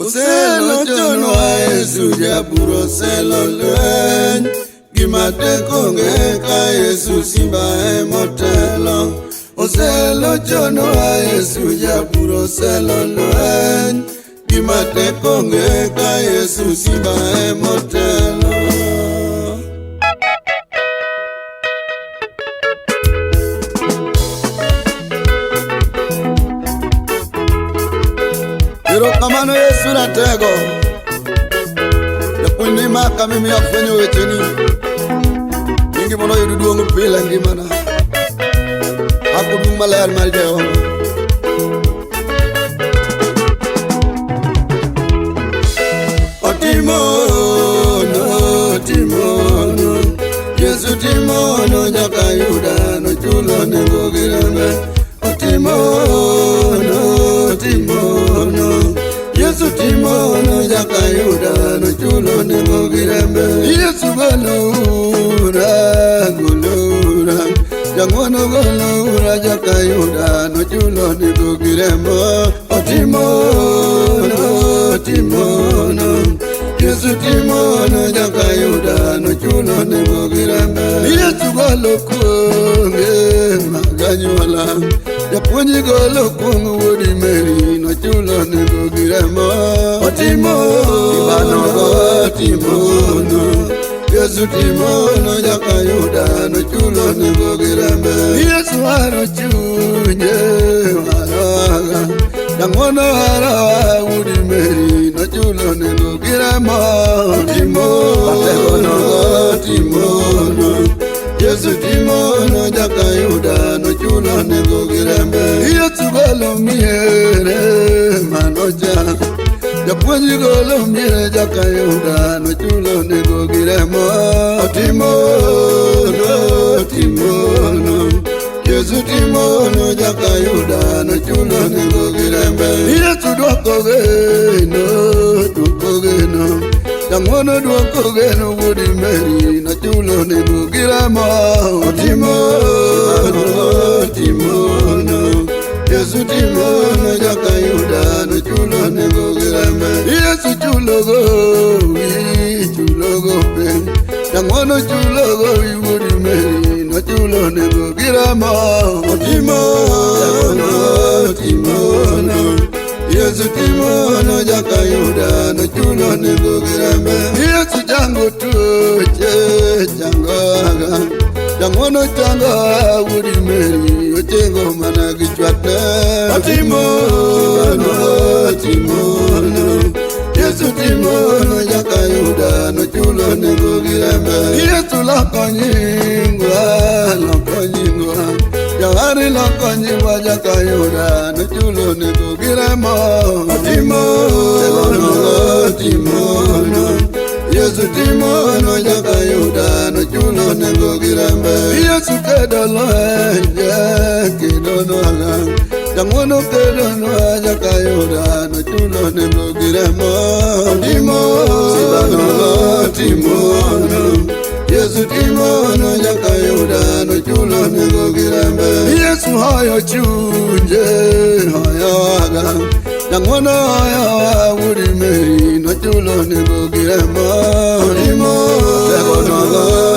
Oselochonwa Yesu jabura oselo lweny. Gima tek onge ka Yesu simba emotelo. Oselochonwa Yesu jabura oselo lweny. Gima tek onge ka Yesu simba emotelo. Erokamano Yesu ratego. Japuonj ni maka mimiyo afwenyo wecheni. Nyingi mondo oyud duong' pile ngimana. Ako duong' maler mar Jehova. Otimono, otimono, Yesu timono nyaka yuda nochulo nengo gi rembe. Otimono, otimono, Yesu timono nyaka yuda nochulo nengo gi rembe. Yesu golura, golura, jang'wono golura nyaka yuda nochulo nengo gi rembo. Otimono, otimono, Yesu timono nyaka yuda nochulo nengo gi rembe. Yesu golo kuonge mag anyuola. Japuonj golo kuong' wuodi Meri nochulo nengo gi remo. Otimono, otimono, Yesu timono nyaka yuda nochulo nengo gi rembe. Yesu haro chunye waroga. Jang'wono haro wuodi Meri nochulo nengo gi remo. Otimono, otimono, Yesu timono nyaka yuda nochulo nengo gi rembe. Yesu golo miere manocha. Japuonj golo miere nyaka yuda nochulo nengo gi remo. Otimono, otimono, Yesu timono nyaka yuda nochulo nengo gi rembe. Yesu dwoko geno, dwoko geno. Jang'wono dwoko geno wuodi Meri nochulo nengo gi remo. Otimono, otimono, Yesu timono nyaka yuda nochulo nengo gi rembe. Yesu chulo gowi, chulo gope. Jang'wono chulo gowi wuodi Meri nochulo nengo gi remo. Otimono, otimono, Yesu timono nyaka yuda nochulo nengo gi rembe. Yesu chango tuoche, chango aga. Jang'wono chango wuodi Meri ochengo mana gi chwatne. Otimono, otimono, Yesu timono nyaka yuda nochulo nengo gi rembe. Yesu loko nyingwa, loko nyingwa. Jawari loko nyingwa nyaka yuda nochulo nengo gi remo. Otimono, otimono, Yesu timono nyaka yuda nochulo nengo gi rembe. Yesu kedo lwenje, kedo nwaga. Jang'wono kedo nwa nyaka yuda nochulo nengo gi remo. Otimono, otimono, Yesu timono nyaka yuda nochulo nengo gi rembe. Yesu hoyo chunje, hoyo aga. Jang'wono hoyo wuodi Meri nochulo nengo gi remo. Otimono,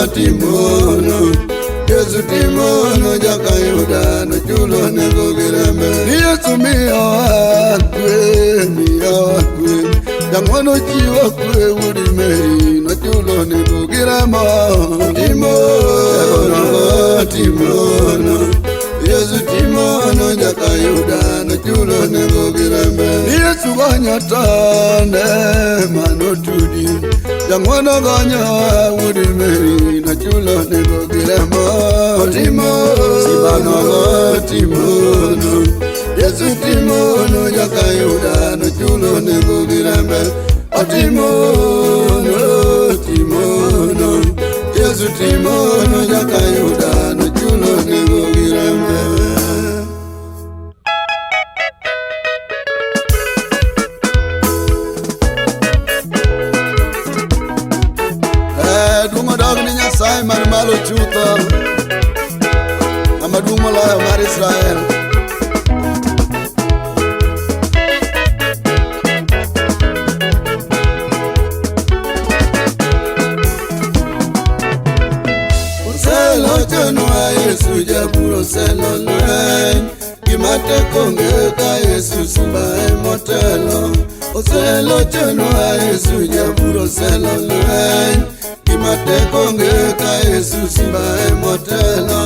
otimono, Yesu timono nyaka yuda nochulo nengo gi rembe. Yesu miyowa kwe, miyowa kwe. Jang'wono chiwo kwe wuodi Meri nochulo nengo gi remo. Otimono, otimono, Yesu timono nyaka yuda nochulo nengo gi rembe. Yesu gonyo tonde manotudi. Jang'wono gonyo wuodi Meri nochulo nengo gi remo. Otimono, otimono, Yesu timono nyaka yuda nochulo nengo gi rembe. Otimono, otimono, Yesu timono nyaka yuda nochulo nengo gi rembe. Duong' odog ni Nyasaye man malo chutho, ng'ama duong' moloyo mar Israel. oselo lweny. Gima tek onge ka Yesu simba emotelo. Oselochonwa Yesu jabura oselo lweny. Gima tek onge ka Yesu simba emotelo.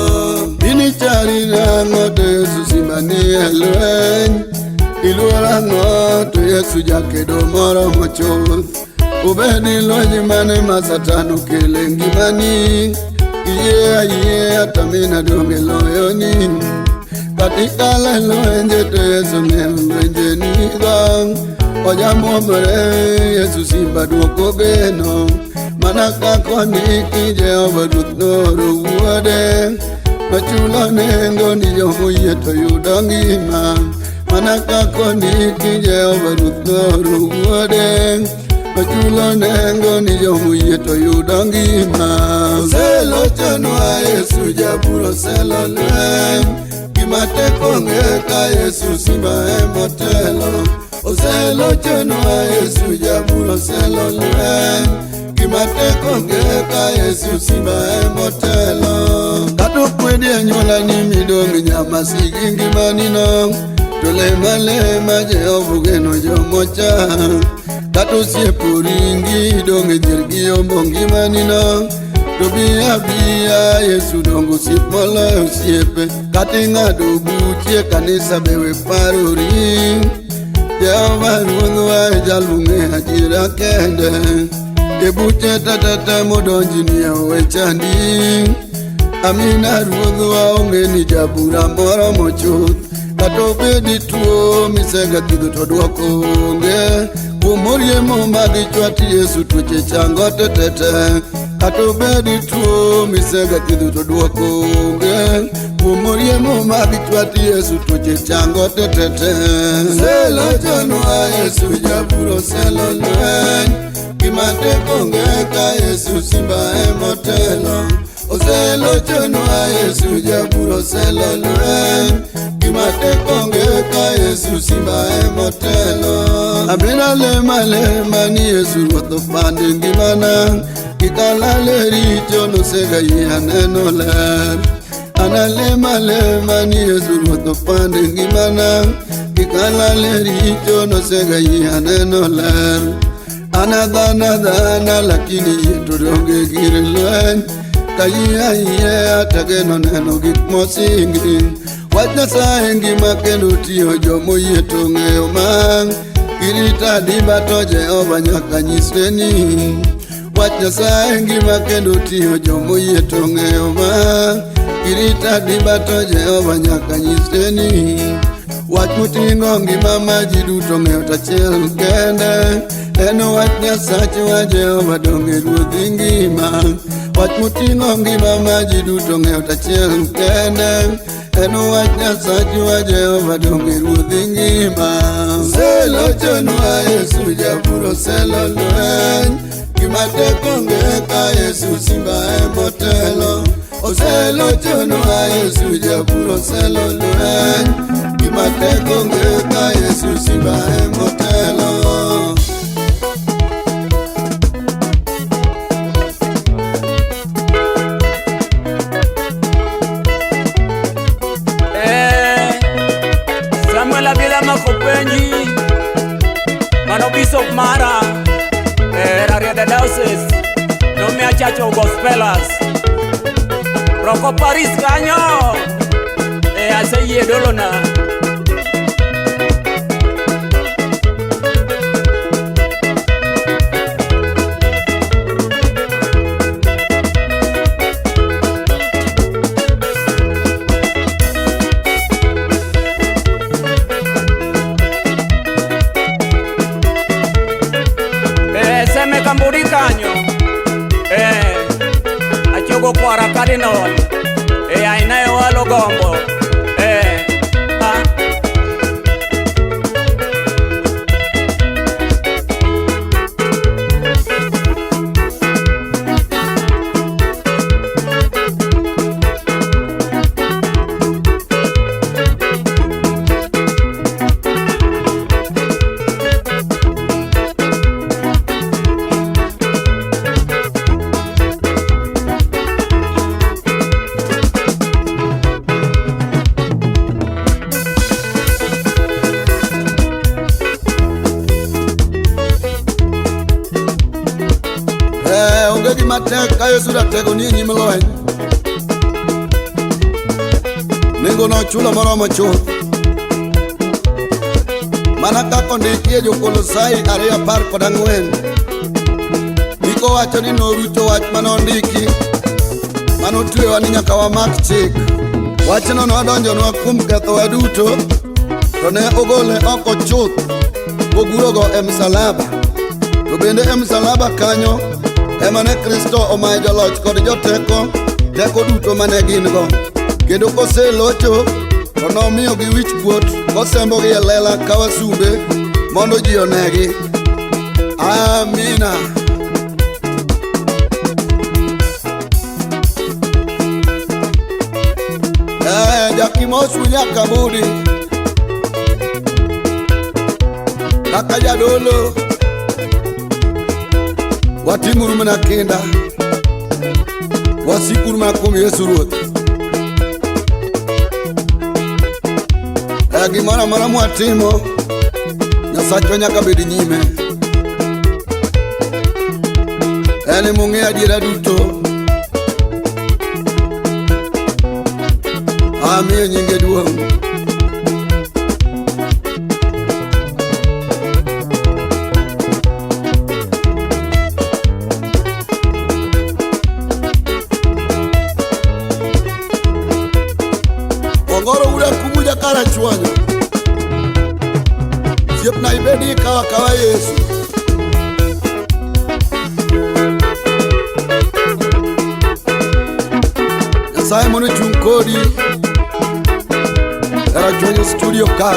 Inichari nang'o to Yesu simba ni e lweny. Iluor ang'o to Yesu jakedo moromo chuth. Obedi lweny mane ma Satan okelo e ngimani. Iyie ayiea tamina donge loyoni. Katika lwenje to Yesu ng'eyo lwenje nigo. Ojamwomre Yesu simba duoko geno. Mana kaka ondiki Jehova Ruoth nooro wuode. Nochulo nengo ni jomoyie to yudo ngima. Mana kaka ondiki Jehova Ruoth nooro wuode. Nochulo nengo ni jomoyie to yudo ngima. Oselochonwa Yesu jabura oselo lweny. Gima tek onge ka Yesu simba emotelo. Oselochonwa Yesu jabura oselo lweny. Gima tek onge ka Yesu simba emotelo. Kata okwedi anyuolani midong' nyamasigi ngimani no. To lem alema Jehova ogeno jomocha. Kata osiep oringi idong' e dhier gi yombo ngimani no. To bi abiya Yesu dongo osiep moloyo osiepe. Kata ing'ado buchi e kanisa be we parori. Jehova Ruodhwa e jal mong'eyo adiera kende. E buche tetete modonjni owe chandi. Amina Ruodhwa ong'e ni jabura moromo chuth. Kata obedi tuo misega thiedho to dwoko onge. Kuom oriemo mag chwat Yesu tuoche chango tetete. Kata obedi tuo misega thiedho to dwoko onge. Kuom oriemo mag chwat Yesu tuoche chango tetete. Oselochonwa Yesu jabura oselo lweny. Gima tek onge ka Yesu simba emotelo. Oselochonwa Yesu jabura oselo lweny. Gima tek onge ka Yesu simba emotelo. Abiro lemo alema ni Yesu Ruoth opand ngimana. Kik alal e richo nosega yie aneno ler. An alemo alema ni Yesu Ruoth opand ngimana. Kik alal e richo nosega yie aneno ler. An adhana dhana lakini yie to donge gir lweny. Ka yie ayiea tageno neno gik mosingi. Wach Nyasaye ngima kendo tiyo jomoyie to ng'eyo ma. Kirito adimba to Jehova nyaka nyisre ni. Wach Nyasaye ngima kendo tiyo jomoyie to ng'eyo ma. Kirito adimba to Jehova nyaka nyisre ni. Wach moting'o ngima ma ji duto ng'eyo tachiel kende. En wach Nyasachwa Jehova donge ruodhi ngima. Wach moting'o ngima ma ji duto ng'eyo tachiel kende. En wach Nyasachwa Jehova donge ruodhi ngima. Oselochonwa Yesu jabura oselo lweny. Gima tek onge ka Yesu simba emotelo. Oselochonwa Yesu jabura oselo lweny. Gima tek onge ka Yesu simba emotelo. Eh, Samuel Abila Makopenji mano bishop mara eh, Rarieda Diocese nomiya Church of Gospelers Roko Paris kanyo eh, aseyie dolona. Eh, seme kamburi kanyo eh, achogo kwara cardinal eh, ainaye walo gombo eh, matek ka Yesu ratego nie nyim lweny. Nengo nochulo moromo chuth. Mana kaka ondiki e Jo-Kolosai 2:14. Ndiko wacho ni norucho wach manondiki manotwewa ni nyaka wamak chik. Wachno nodonjonwa kuom kethowa duto, to ne ogole oko chuth kogurogo e msalaba. To bende e msalaba kanyo ema ne Kristo omayo joloch kod joteko teko duto mane gin go. Kendo koselocho to nomiyogi wich kuot kosembogi e lela ka wasumbe mondo ji onegi. Amina. Jakimosu nyaka budi kaka jadolo watimuru mana kinda, wasikuru mana kuom Yesu Ruoth. Gimoro amora mwatimo, Nyasachwa nyaka bed nyime. En emong'eyo adiera duto. Amiyo nyinge duong'. Ongoro ura kumuja karachuonyo. Osiepna ibedi ikawo akawa Yesu. Nyasaye mondo ochung' kodi e Rachuonyo studio ka.